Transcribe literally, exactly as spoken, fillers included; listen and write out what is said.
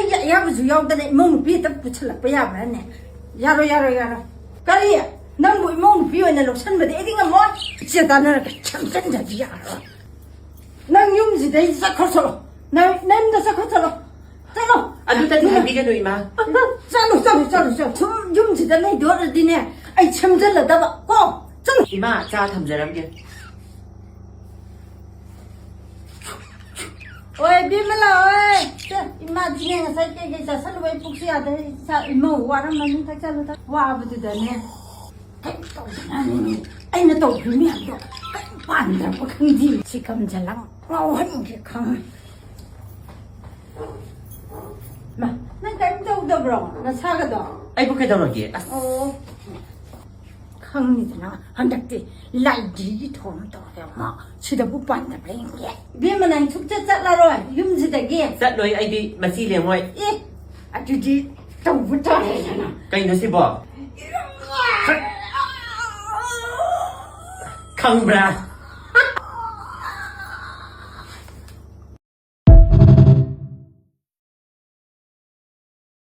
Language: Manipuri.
ꯑꯩꯒꯤ ꯑꯌꯥꯕꯁꯨ ꯌꯥꯎꯗꯅ ꯏꯃꯧ ꯅꯨꯄꯤ ꯍꯦꯛꯇ ꯄꯨꯁꯜꯂꯛꯄ ꯌꯥꯕ꯭ꯔꯥꯅꯦ? ꯌꯥꯔꯣꯏ, ꯌꯥꯔꯣꯏ, ꯌꯥꯔꯣꯏ꯫ ꯀꯔꯤ? ꯅꯪꯕꯨ ꯏꯃꯧ ꯅꯨꯄꯤ ꯑꯣꯏꯅ ꯂꯧꯁꯟꯕꯗꯤ ꯑꯩꯗꯤ ꯉꯝꯃꯣꯏ꯫ ꯏꯆꯦ ꯇꯥꯟꯅꯔꯒ ꯁꯦꯝꯖꯤꯟꯗ꯭ꯔꯗꯤ ꯌꯥꯔꯣꯏ꯫ ꯅꯪ ꯌꯨꯝꯁꯤꯗꯩ ꯆꯠꯈ꯭ꯔꯣ ꯆꯠꯂꯣ꯫ ꯅꯪ ꯅꯪꯗ ꯆꯠꯈ꯭ꯔꯣ ꯆꯠꯂꯣ꯫ ꯆꯠꯂꯣ꯫ ꯑꯗꯨꯇꯗꯤ ꯍꯥꯏꯕꯤꯒꯅꯨ, ꯏꯃꯥ꯫ ꯆꯠꯂꯣ, ꯆꯠꯂꯣ, ꯆꯠꯂꯣ, ꯆꯠꯂꯣ꯫ ꯁꯨꯝ ꯌꯨꯝꯁꯤꯗ ꯂꯩꯗꯣꯔꯗꯤꯅꯦ, ꯑꯩ ꯁꯦꯝꯖꯤꯜꯂꯗꯕ ꯀꯣ꯫ ꯆꯠꯂꯣ꯫ ꯏꯃꯥ, ꯆꯥ ꯊꯝꯖꯔꯝꯒꯦ꯫ ꯑꯣꯏ, ꯕꯤꯃꯂꯥ, ꯑꯣꯏ꯫ ꯁꯦ, ꯏꯃꯥꯗꯤꯅꯦ ꯉꯁꯥꯏ ꯀꯩꯀꯩ ꯆꯥꯁꯜꯂꯨꯕꯩ ꯄꯨꯛꯁꯨ ꯌꯥꯗ꯭ꯔꯦ꯫ ꯏꯆꯥ, ꯏꯃꯧ ꯋꯥꯔꯝꯃꯅꯤ, ꯊꯛꯆꯜꯂꯨ, ꯊꯛ-, ꯋꯥꯕꯗꯨꯗꯅꯦ꯫ ꯀꯩꯝ ꯇꯧꯗꯅꯅꯦ꯫ ꯑꯩꯅ ꯇꯧꯈꯤꯕ ꯃꯌꯥꯝꯗꯣ ꯀꯩꯝ ꯄꯥꯟꯗ꯭ꯔꯕ ꯈꯪꯗꯦ꯫ ꯁꯤ ꯀꯝꯖꯂꯪ ꯉꯥꯎꯍꯟꯒꯦ ꯈꯪꯉꯦ꯫ ꯃꯥ, ꯅꯪ ꯀꯔꯤꯝ ꯇꯧꯗꯕ꯭ꯔꯣ ꯅꯁꯥꯒꯗꯣ? ꯑꯩꯕꯨ ꯀꯩꯗꯧꯔꯒꯦ? ꯑꯁ꯫ ꯑꯣ꯫ ꯈꯪꯅꯤꯗꯅ ꯍꯟꯗꯛꯇꯤ ꯂꯥꯏꯙꯤꯒꯤ ꯊꯧꯔꯝ ꯇꯧꯔꯦ꯫ ꯃꯥ ꯁꯤꯗꯕꯨ ꯄꯥꯟꯗꯕ꯭ꯔꯥ ꯌꯦꯡꯒꯦ꯫ ꯏꯕꯦꯝꯃ, ꯅꯪ ꯁꯨꯛꯆꯠ ꯆꯠꯂꯔꯣꯏ ꯌꯨꯝꯁꯤꯗꯒꯤ? ꯆꯠꯂꯣꯏ, ꯑꯩꯗꯤ ꯃꯆꯤ ꯂꯦꯡꯉꯣꯏ꯫ ꯑꯦ, ꯑꯗꯨꯗꯤ ꯇꯧꯕ ꯇꯥꯔꯦꯗꯅ꯫ ꯀꯩꯅꯣ ꯁꯤꯕꯣ? ꯈꯪꯕ꯭ꯔꯥ?